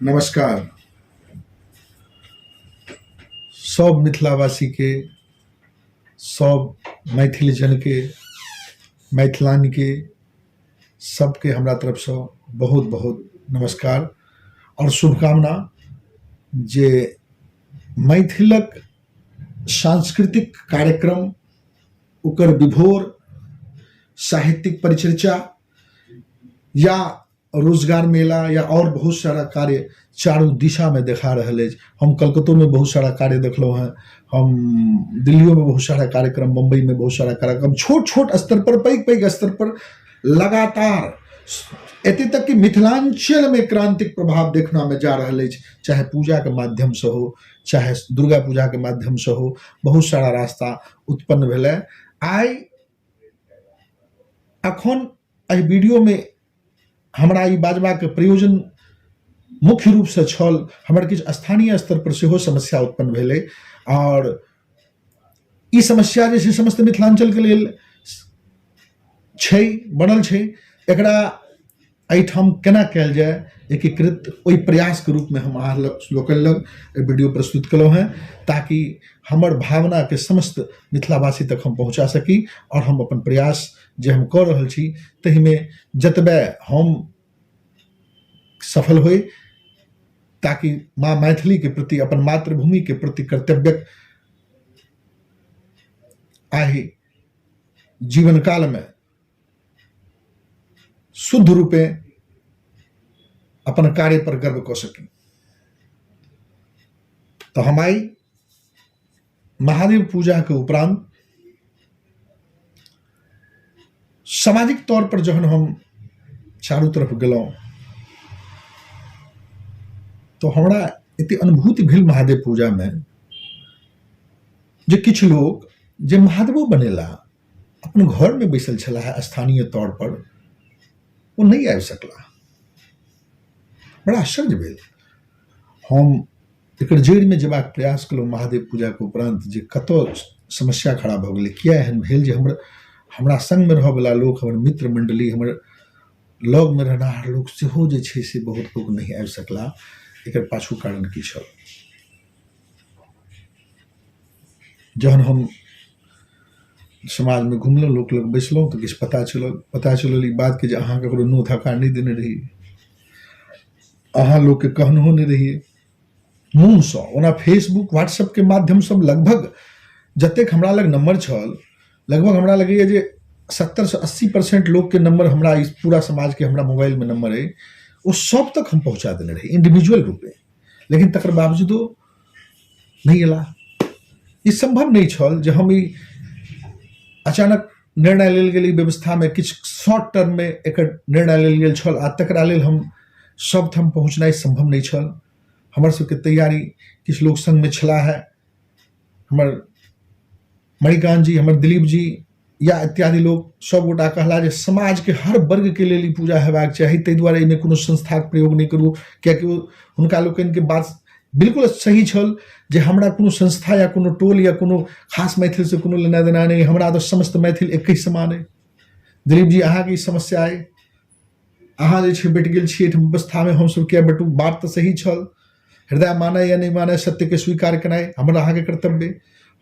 नमस्कार। सब मिथिलावासीके, सब मैथिल जनके, मैथिलानीके सबके हमरा तरफसँ बहुत बहुत नमस्कार आओर शुभकामना जे मैथिलक सांस्कृतिक कार्यक्रम ओकर विभोर साहित्यिक परिचर्चा या रोजगार मेला या और बहुत सारा कार्य चारू दिशामे देखा रहल अछि। हम कलकत्तोमे बहुत सारा कार्य देखलहुँ हेँ, हम दिल्लियोमे बहुत सारा कार्यक्रम, बम्बइमे बहुत सारा कार्यक्रम, छोट छोट स्तर पर, पैघ पैघ स्तर पर लगातार एते तक कि मिथिलाञ्चलमे क्रान्तिक प्रभाव देखनामे जा रहल अछि, चाहे पूजाके माध्यमसँ हो, चाहे दुर्गा पूजाके माध्यमसँ हो, बहुत सारा रास्ता उत्पन्न भेलै। आइ अखन एहि वीडियोमे हमरा ई बाजबाक प्रयोजन मुख्य रूपसँ छल, हमर किछु स्थानीय स्तर पर सेहो समस्या उत्पन्न भेलै आओर ई समस्या जे छै समस्त मिथिलाञ्चलके लेल छै, बनल छै। एकरा एहिठाम केना कयल जाय एकीकृत, ओहि प्रयासके रूपमे हम अहाँ लोकनि लग वीडियो प्रस्तुत केलहुँ हेँ ताकि हमर भावनाके समस्त मिथिलावासी तक हम पहुँचा सकी आओर हम अपन प्रयास जे हम कऽ रहल छी ताहिमे जतबे हम सफल होइ, ताकि माँ मैथिलीके प्रति, अपन मातृभूमिके प्रति कर्तव्यक आइ जीवन कालमे शुद्ध रूपे अपन कार्य पर गर्व कऽ सकी। तऽ हम आइ महादेव पूजाके उपरांत सामाजिक तौर पर जहन हम चारू तरफ गेलहुँ तऽ हमरा एते अनुभूति भेल महादेव पूजामे जे किछु लोक जे महादेवो बनेला अपन घरमे बैसल छलाह स्थानीय तौर पर, ओ नहि आबि सकलाह। बड़ा आश्चर्य भेल। हम एकर जड़िमे जेबाक प्रयास केलहुँ महादेव पूजाके उपरान्त जे कतऽ समस्या खड़ा भऽ गेलै, किया एहन भेल जे हमर हमरा सङ्गमे रहऽवला लोक, हमर मित्र मण्डली, हमर लगमे रहनिहार लोक सेहो जे छै से बहुत लोक नहि आबि सकलाह। एकर पाछू कारण की छल? जहन हम समाजमे घुमलहुँ, लोक लग बैसलहुँ तऽ किछु पता चलल। पता चलल ई बातके जे अहाँ ककरो नोत हकार नहि देने रही, अहाँ लोकके कहनहो नहि रहियै मुँहसँ। ओना फेसबुक व्हाट्सएपके माध्यमसँ लगभग जतेक हमरा लग नम्बर छल, लगभग हमरा लगैए जे 70सँ 80% लोकके नम्बर हमरा ई पूरा समाजके हमरा मोबाइलमे नम्बर अइ, ओ सभ तक हम पहुँचा देने रही इंडिविजुअल रूपे, लेकिन तकर बावजूदो नहि अयलाह। ई सम्भव नहि छल जे हम ई अचानक निर्णय लेल गेल ई व्यवस्थामे किछु शॉर्ट टर्ममे एकर निर्णय लेल गेल छल आ तकरा लेल हम सभठाम पहुँचनाइ सम्भव नहि छल। हमर सबके तैयारी किछु लोक सङ्गमे छलाह हे, हमर मणिकांत जी, हमर दिलीप जी या इत्यादि लोक सब गोटा कहला जे समाजके हर वर्गके लेल ई पूजा हेबाक चाही, ताहि दुआरे एहिमे कोनो संस्थाके प्रयोग नहि करू, कियाकि ओ हुनका लोकनिके बात बिल्कुल सही छल जे हमरा कोनो संस्था या कोनो टोल या कोनो खास मैथिलसँ कोनो लेना देना नहि, हमरा तऽ समस्त मैथिल एकहि समान अइ। दिलीप जी, अहाँके ई समस्या अइ, अहाँ जे छै बटि गेल छी एहिठाम व्यवस्थामे, हमसब किया बटू? बात तऽ सही छल। हृदय मानै या नहि मानै, सत्यके स्वीकार केनाइ हमर अहाँके कर्तव्य।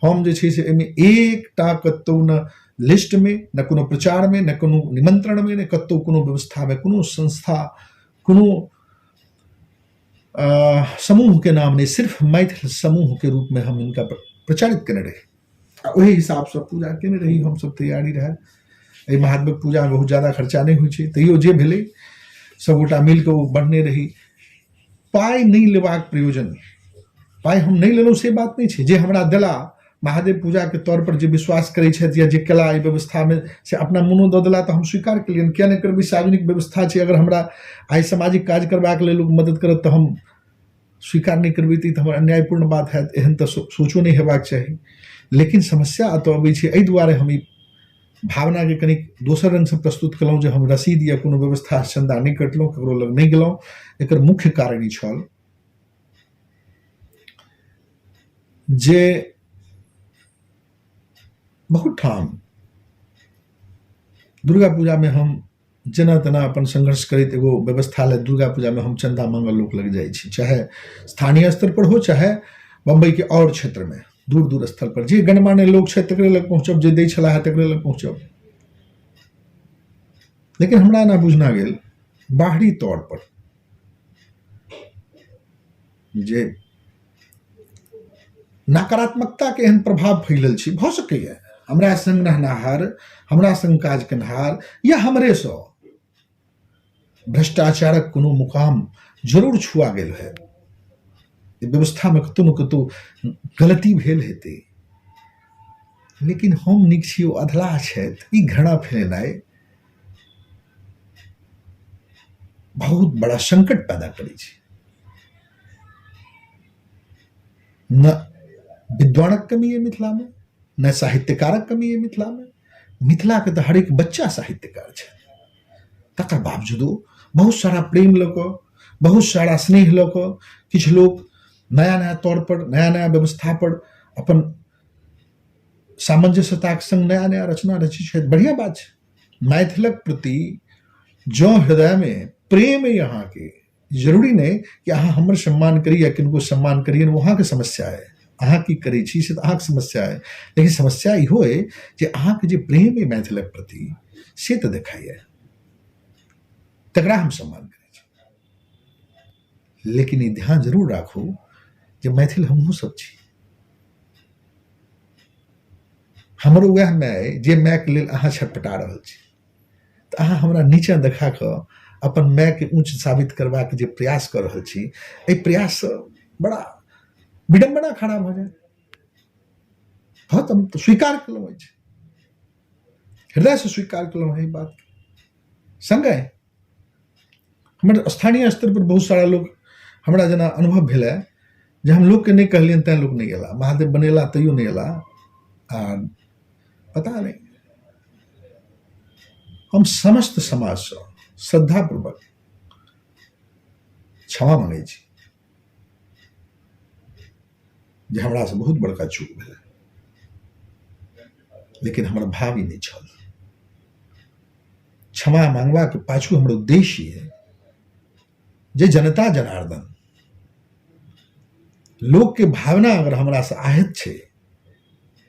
हम जे छै से एहिमे एकटा कतहु ने लिस्टमे, ने कोनो प्रचारमे, ने कोनो निमंत्रणमे, ने कतहु कोनो व्यवस्थामे कोनो संस्था, कोनो समूहके नाम नहि, सिर्फ मैथिल समूहके रूपमे हम हिनका प्रचारित केने रही आ ओहि हिसाबसँ पूजा केने रही। हमसब तैयारी रहए। एहि महादेवक पूजामे बहुत ज्यादा खर्चा नहि होइ छै, तैयो जे भेलै सबगोटा मिलके ओ बढ़ने रही। पाइ नहि लेबाक प्रयोजन, पाइ हम नहि लेलहुँ से बात नहि छै। जे हमरा देला महादेव पूजाके तौर पर, जे विश्वास करै छथि या जे केला एहि व्यवस्थामे से अपना मोनो दऽ देला तऽ हम स्वीकार केलियनि, किया नहि करबै? सार्वजनिक व्यवस्था छै। अगर हमरा आइ सामाजिक काज करबाक लेल लोक मदद करत तऽ हम स्वीकार नहि करबै तऽ ई तऽ हमर अन्यायपूर्ण बात हैत। एहन तऽ सोचो नहि हेबाक चाही। लेकिन समस्या एतऽ अबै छै, एहि दुआरे हम ई भावनाके कनि दोसर रङ्गसँ प्रस्तुत केलहुँ जे हम रसीद या कोनो व्यवस्था चन्दा नहि कटलहुँ, ककरो लग नहि गेलहुँ। एकर मुख्य कारण ई छल जे बहुत ठाम दुर्गा पूजामे हम जेना तेना अपन संघर्ष करैत एगो व्यवस्था लए दुर्गा पूजामे हम चन्दा मांगऽ लोक लग जाइ छी, चाहे स्थानीय स्तर पर हो चाहे बम्बईके आओर क्षेत्रमे दूर दूर स्थल पर जे गणमान्य लोक छथि तकरे लग पहुँचब, जे दै छलाह तकरे लग पहुँचब। लेकिन हमरा एना बुझना गेल बाहरी तौर पर जे नकारात्मकताके एहन प्रभाव फैलल छै, भऽ सकैए हमरा सङ्ग रहनाहार, हमरा सङ्ग काज केनहार या हमरेसँ भ्रष्टाचारक कोनो मुकाम जरूर छुआ गेल है, व्यवस्थामे कतहु ने कतहु गलती भेल हेतै, लेकिन हम नीक छी ओ अधलाह छथि, ई घृणा फैलेनाइ बहुत बड़ा संकट पैदा करै छै। न विद्वानक कमी है मिथिलामे, न साहित्यकारक कमी है मिथिलामे। मिथिलाके तऽ हरेक बच्चा साहित्यकार छै, तकर बावजूदो बहुत सारा प्रेम लऽ कऽ, बहुत सारा स्नेह लऽ कऽ किछु लोक नया नया तौर पर, नया नया व्यवस्था पर अपन सामंजस्यताके संग नया नया रचना रचै छथि। बढ़िआँ बात छै। मैथिलक प्रति जँ हृदयमे प्रेम अइ अहाँके, जरूरी नहि कि अहाँ हमर सम्मान करी या किनको सम्मान करियनि, ओ अहाँके समस्या अइ, अहाँ की करै छी से तऽ अहाँके समस्या अइ, लेकिन समस्या इहो अइ जे अहाँके जे प्रेम अइ मैथिलक प्रति से तऽ देखाइए, तकरा हम सम्मान करै छी। लेकिन ई ध्यान जरूर राखू जे मैथिल हमहूँ सब छी, हमरो वएह माय अइ जे मायके लेल अहाँ छटपटा रहल छी, तऽ अहाँ हमरा नीचाँ देखा कऽ अपन मायके ऊँच साबित करबाक जे प्रयास कऽ रहल छी, एहि प्रयाससँ बड़ा विडम्बना खड़ा भऽ जायत। हँ, तऽ हम तऽ स्वीकार केलहुँ अछि, हृदयसँ स्वीकार केलहुँ एहि बातके। सङ्गे हमर स्थानीय स्तर पर बहुत सारा लोक हमरा जेना अनुभव भेल है जे हम लोकके नहि कहलियनि तैँ लोक नहि अयला, महादेव बनेला तैयो नहि अयला, आ पता नहि। हम समस्त समाजसँ श्रद्धापूर्वक क्षमा मांगै छी जे हमरासँ बहुत बड़का चूक भेलै, लेकिन हमर भाव ई नहि छल। क्षमा मांगबाक पाछू हमर उद्देश्य है जे जनता जनार्दन लोक के भावना अगर हमरा से आहत छै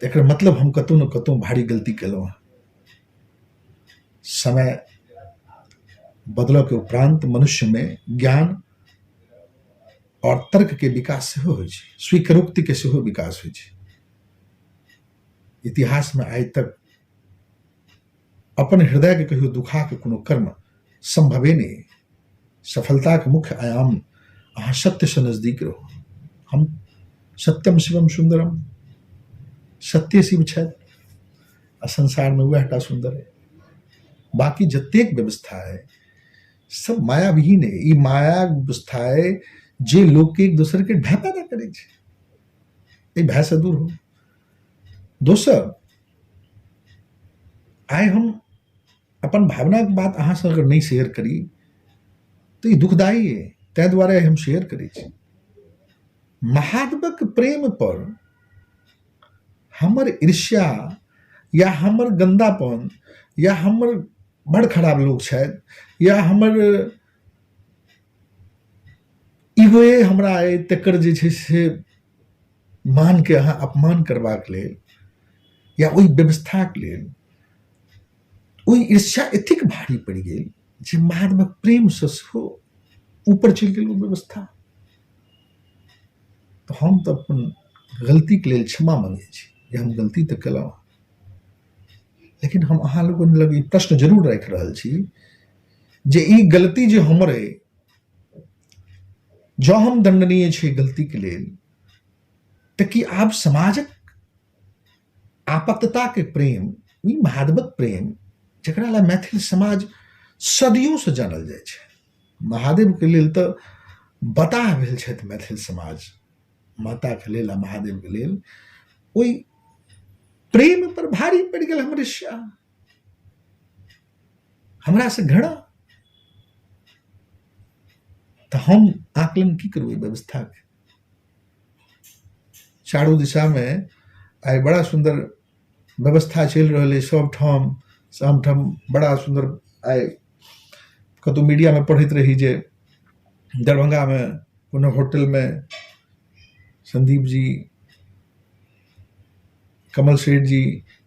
तऽ एकर मतलब हम कतहु ने कतहु भारी गलती केलहुँ हँ। समय बदलऽ के उपरांत मनुष्य में ज्ञान और तर्क के विकास सेहो होइ छै, स्वीकारोक्ति के सेहो विकास होइ छै। इतिहास में आइ तक अपन हृदय के कहियो दुखा के कोनो कर्म संभवे नहीं। सफलता के मुख्य आयाम अहाँ सत्य से नजदीक रहो। हम सत्यम शिवम सुंदरम, सत्य शिव छथि आ संसार में वह टा सुंदर है। बाकी जतेक व्यवस्था है सब मायाविहीन है। ई माया व्यवस्था है जे लोग के एक दूसरे के भय पैदा करे छै, एहि भय से दूर हो। दोसर, आइ हम अपन भावनाके बात अहाँसँ अगर नहि शेयर करी तऽ ई दुखदायी अइ, ताहि दुआरे हम शेयर करै छी। महादेवक प्रेम पर हमर ईर्ष्या या हमर गन्दापन या हमर बड़ खराब लोक छथि या हमर इगोए हमरा अइ तकर जे छै से मानके अहाँ अपमान करबाक लेल या ओहि व्यवस्थाके लेल ओहि ईर्ष्या एतेक भारी पड़ि गेल जे महात्माक प्रेमसँ सेहो ऊपर चलि गेल ओ व्यवस्था। तऽ हम तऽ अपन गलतीके लेल क्षमा माँगै छी जे हम गलती तऽ केलहुँ, लेकिन हम अहाँ लोगन लग ई प्रश्न जरूर राखि रहल छी जे ई गलती जे हमर अइ, जँ हम दण्डनीय छी गलतीके लेल, तऽ की आब समाजक आपतताके प्रेम, ई महादेवक प्रेम जकरा लए मैथिल समाज सदियोंसँ जानल जाइ छै, महादेवके लेल तऽ बताह भेल छथि मैथिल समाज, माताके लेल आ महादेवके लेल, ओहि प्रेम पर भारी पड़ि गेल हमर ईर्ष्या, हमरा से घृणा। तऽ हम आकलन की करू एहि व्यवस्थाके? चारू दिशामे आइ बड़ा सुन्दर व्यवस्था चलि रहल अइ सबठाम, सबठाम बड़ा सुन्दर आइ कतहु मीडियामे पढ़ैत रही जे दरभंगामे कोनो होटलमे संदीप जी, कमल सेठ जी,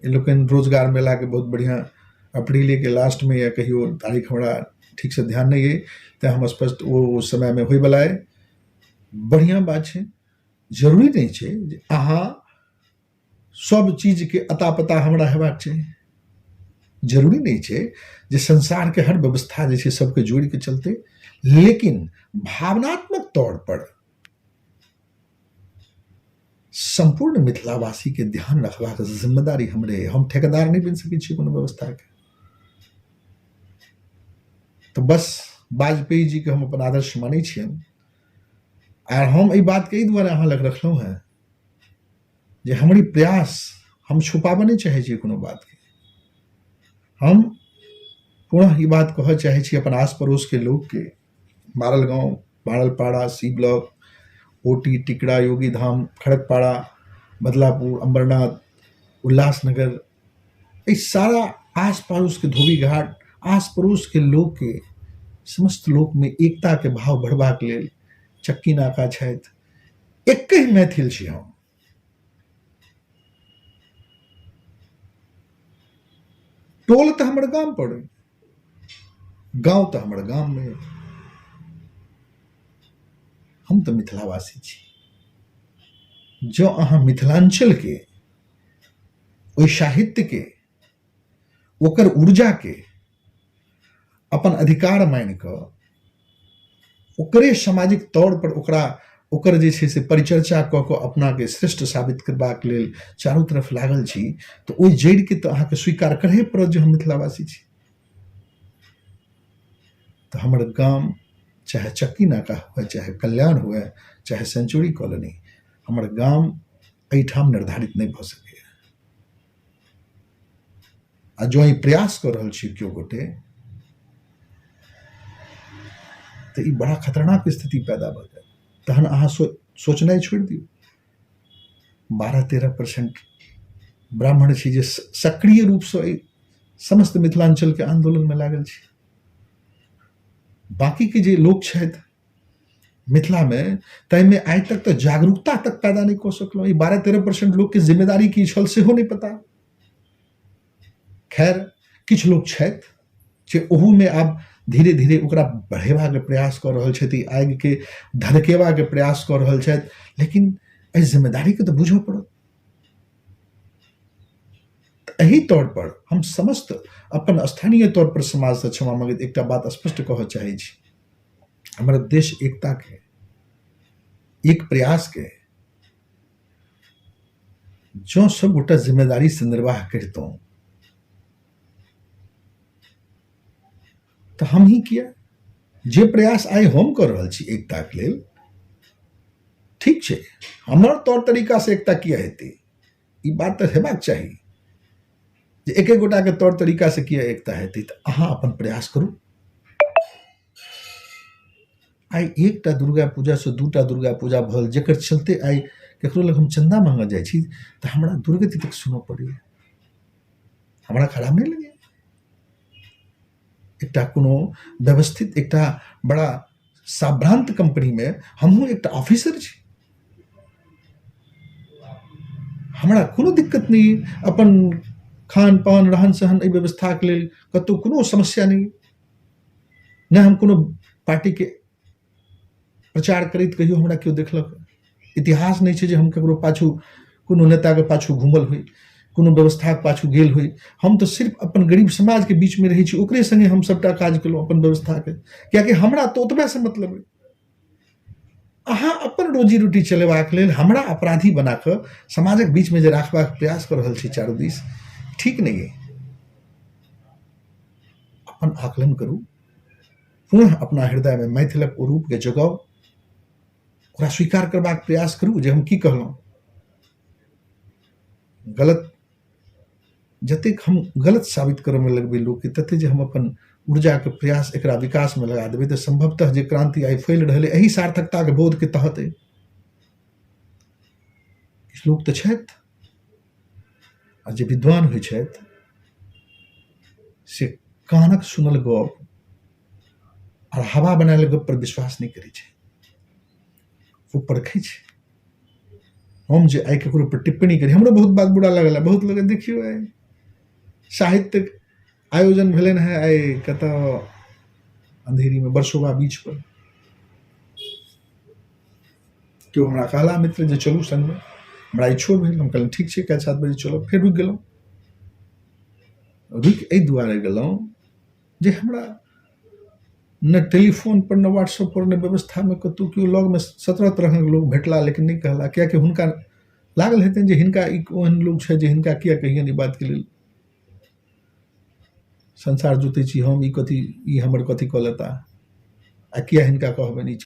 ई लोकनि रोजगार मेलाके बहुत बढ़िआँ अप्रीलेके लास्टमे या कहियो तारीख हमरा ठीकसँ ध्यान नहि अइ, तेँ हम स्पष्ट ओ समयमे होइवला अइ। बढ़िआँ बात छै, जरूरी नहि छै जे अहाँ सब चीजके अता पता हमरा हेबाक चाही। जरूरी नहि छै जे संसारके हर व्यवस्था जे छै सबके जोड़िके चलतै, लेकिन भावनात्मक तौर पर सम्पूर्ण मिथिलावासीके ध्यान रखबाक जिम्मेदारी हमरे अइ। हम ठेकेदार नहि बनि सकै छी कोनो व्यवस्थाके। तऽ बस वाजपेयी जीके हम अपन आदर्श मानै छियनि आर हम एहि बातके एहि दुआरे अहाँ लग रखलहुँ हेँ जे हमर ई प्रयास हम छुपाबऽ नहि चाहै छियै कोनो बातके। हम पुनः ई बात कहऽ चाहै छी अपन आस पड़ोसके लोकके, मारल गाँव, Maralpara, C block, O T, Tikra, Yogi Dham, Kharagpara, Badlapur, Ambernath, Ulhasnagar, एहि सारा आस पड़ोसके धोबी घाट, आस पड़ोसके लोकके समस्त लोकमे एकताके भाव बढ़बाक लेल चक्की नाका छथि, एकहि मैथिल छी हम। टोल तऽ हमर गाम पर अइ, गाँव तऽ हमर गाममे अइ, हम तऽ मिथिलावासी छी। जँ अहाँ मिथिलाञ्चलके ओहि साहित्यके ओकर ऊर्जाके अपन अधिकार मानि कऽ ओकरे सामाजिक तौर पर ओकरा ओकर जे छै से परिचर्चा कऽ कऽ अपनाके श्रेष्ठ साबित करबाक लेल चारू तरफ लागल छी, तऽ ओहि जड़िके तऽ अहाँके स्वीकार करहे पड़त जे हम मिथिलावासी छी। तऽ हमर गाम चाहे चक्की नाका हुए, चाहे कल्याण हुए, चाहे सेंचुरी कॉलोनी, हमर गाम एहिठाम निर्धारित नहि भऽ सकैए। आ जँ ई प्रयास कऽ रहल छी केओ गोटे तऽ ई बड़ा खतरनाक स्थिति पैदा भऽ जायत। तहन अहाँ सोचनाइ छोड़ि दियौ। 12-13% ब्राह्मण छी जे सक्रिय रूपसँ एहि समस्त मिथिलाञ्चलके आन्दोलनमे लागल छी। बाँकीके जे लोक छथि मिथिलामे, ताहिमे आइ तक तऽ जागरूकता तक पैदा नहि कऽ सकलहुँ। ई 12-13% लोकके जिम्मेदारी की छल सेहो नहि पता। खैर, किछु लोक छथि जे ओहूमे आब धीरे धीरे ओकरा बढ़ेबाक प्रयास कऽ रहल छथि, आगिके धधकेबाक प्रयास कऽ रहल छथि, लेकिन एहि जिम्मेदारीके तऽ बुझऽ पड़त। एहि तौर पर हम समस्त अपन स्थानीय तौर पर समाजसँ क्षमा माँगैत एकटा बात स्पष्ट कहऽ चाहै छी। हमर उद्देश्य एकताके, एक प्रयासके, जँ सब गोटा जिम्मेदारीसँ निर्वाह करितहुँ तऽ हम ही किया, जे प्रयास आइ हम कऽ रहल छी एकताके लेल, ठीक छै, हमर तौर तरीकासँ एकता किया हेतै, ई बात तऽ हेबाक चाही जे एक एक गोटाके तौर तरीकासँ किया एकता हेतै। तऽ अहाँ अपन प्रयास करू। आइ एकटा दुर्गा पूजासँ दूटा दुर्गा पूजा भऽ गेल, जकर चलते आइ ककरो लग हम चन्दा माँगऽ जाइ छी तऽ हमरा दुर्गति तक सुनऽ पड़ैए। हमरा खराब नहि लगैए। एकटा कोनो व्यवस्थित एकटा बड़ा साभ्रान्त कम्पनीमे हमहूँ एकटा ऑफिसर छी, हमरा कोनो दिक्कत नहि अइ। अपन खान पान रहन सहन एहि व्यवस्थाके लेल कतहु कोनो समस्या नहि। नहि हम कोनो पार्टीके प्रचार करैत कहियो हमरा केओ देखलक, इतिहास नहि छै जे हम ककरो पाछू कोनो नेताके पाछू घूमल होइ, कोनो व्यवस्थाके पाछू गेल होइ। हम तऽ सिर्फ अपन गरीब समाजके बीचमे रहै छी, ओकरे सङ्गे हम सभटा काज केलहुँ अपन व्यवस्थाके, किएकि हमरा तऽ ओतबेसँ मतलब अइ। अहाँ अपन रोजी रोटी चलेबाक लेल हमरा अपराधी बना कऽ समाजक बीचमे जे राखबाक प्रयास कऽ रहल छी चारू दिस, ठीक नहि अइ। अपन आकलन करू, पुनः अपना हृदयमे मैथिलक ओ रूपके जगाउ, ओकरा स्वीकार करबाक प्रयास करू जे हम की कहलहुँ गलत। जतेक हम गलत साबित करऽमे लगबै लोकके, ततेक जे हम अपन ऊर्जाके प्रयास एकरा विकासमे लगा देबै तऽ सम्भवतः जे क्रान्ति आइ फैल रहल अइ एहि सार्थकताके बोधके तहत अइ। किछु लोक तऽ छथि आ जे विद्वान होइ छथि से कानक सुनल गप आओर हवा बनायल गप पर विश्वास नहि करै छै, ओ परखै छै। हम जे आइ ककरो पर टिप्पणी करी, हमरो बहुत बात बुरा लागल है, बहुत लोग देखियौ आइ साहित्य आयोजन भेलनि हेँ आइ कतऽ अंधेरीमे बरसोबा बीच पर, केओ हमरा कहला मित्र जे चलू संगमे, हमरा इच्छो भेल, हम कहलियै ठीक छै काल्हि 7 बजे चलब। फेर रुकि गेलहुँ, रुकि एहि दुआरे गेलहुँ जे हमरा ने टेलीफोन पर ने व्हाट्सएप पर ने व्यवस्थामे कतहु केओ लगमे 17 तरहक लोक भेटला, लेकिन नहि कहला, किएकि हुनका लागल हेतनि जे हिनका ई ओहन लोक छथि जे हिनका किए कहियनि ई बातके लेल, संसार जोतै छी हम, ई कथी, ई हमर कथी कऽ लेता आ किए हिनका कहबनि ई।